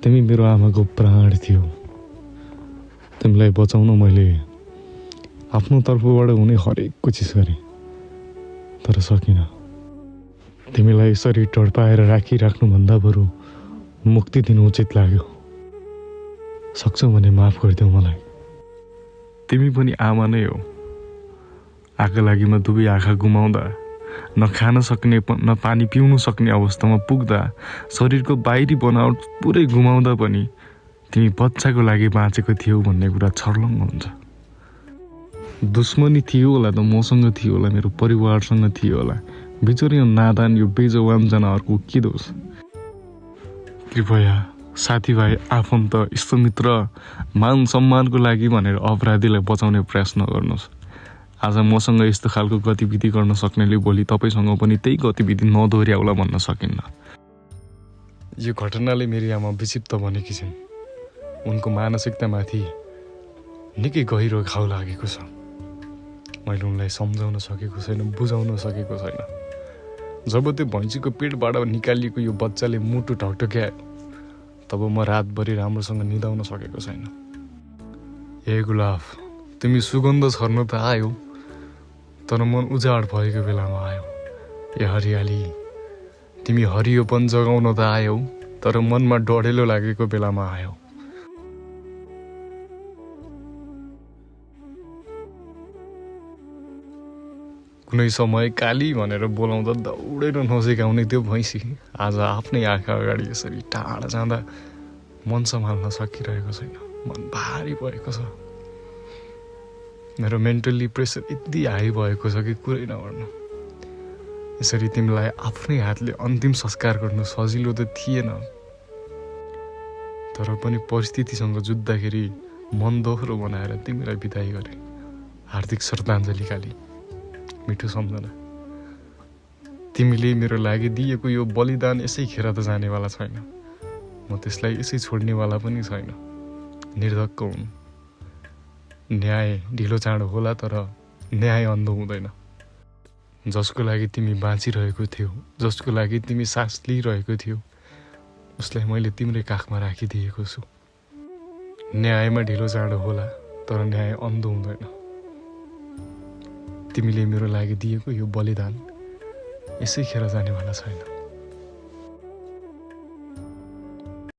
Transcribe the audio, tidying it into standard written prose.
तिमी मेरो आमाको प्राण थियौ। तिमीलाई बचाउन मैले आफ्नो तर्फबाट हुने हरेक कोसिस गरेँ, तर सकिनँ। तिमीलाई यसरी टड्पाएर राखिराख्नुभन्दा बरु मुक्ति दिनु उचित लाग्यो। सक्छौ भने माफ गरिदेऊ मलाई। तिमी पनि आमा नै हो। आँखा लागिमा दुवै आँखा गुमाउँदा, न खान सक्ने न पानी पिउन सक्ने अवस्थामा पुग्दा, शरीरको बाहिरी बनावट पुरै गुमाउँदा पनि तिमी बच्चाको लागि बाँचेको थियौ भन्ने कुरा छर्लङ्ग हुन्छ। दुश्मनी थियो होला त मसँग थियो होला, मेरो परिवारसँग थियो होला। बिचरी नादान यो बेजवान जनावरको के दोष? कृपया साथीभाइ, आफन्त, इष्टमित्र, मान सम्मानको लागि भनेर अपराधीलाई बचाउने प्रयास नगर्नुहोस्। आज मसँग यस्तो खालको गतिविधि गर्न सक्नेले भोलि तपाईँसँग पनि त्यही गतिविधि नदोहोऱ्याउला भन्न सकिन्न। यो घटनाले मेरी आमा विक्षिप्त बनेकी छिन्। उनको मानसिकतामाथि निकै गहिरो घाउ लागेको छ। मैले उनलाई सम्झाउन सकेको छैन, बुझाउन सकेको छैन। जब त्यो भैँसीको पेटबाट निकालिएको यो बच्चाले मुटु ढकढक्यायो, तब म रातभरि राम्रोसँग निदाउन सकेको छैन। ए गुलाब, तिमी सुगन्ध छर्न त आयो, तर मन उजाड भएको बेलामा आयो। ए हरियाली, तिमी हरियोपन जगाउन त आयौ, तर मनमा डढेलो लागेको बेलामा आयौ। कुनै समय काली भनेर बोलाउँदा दौडेर नजिकाउने त्यो भैँसी आज आफ्नै आँखा अगाडि यसरी टाढा जाँदा मन सम्हाल्न सकिरहेको छैन। मन भारी भएको छ। मेरो मेन्टल्ली प्रेसर यति हाई भएको छ कि कुरै नगर्नु। यसरी तिमीलाई आफ्नै हातले अन्तिम संस्कार गर्नु सजिलो त थिएन, तर पनि परिस्थितिसँग जुझ्दाखेरि मन दोहोरो बनाएर तिमीलाई बिदाई गरे। हार्दिक श्रद्धाञ्जली काली, मिठो सम्झना। तिमीले मेरो लागि दिएको यो बलिदान यसै खेर त जानेवाला छैन। म त्यसलाई यसै छोड्नेवाला पनि छैन। निर्धक्क हुनु। न्याय ढिलो चाँडो होला, तर न्याय अन्धो हुँदैन। जसको लागि तिमी बाँचिरहेको थियौ, जसको लागि तिमी सास लिइरहेको थियौ, उसलाई मैले तिम्रै काखमा राखिदिएको छु। न्यायमा ढिलो चाँडो होला, तर न्याय अन्धो हुँदैन। तिमीले मेरो लागि दिएको यो बलिदान यसै खेर जानेवाला छैन।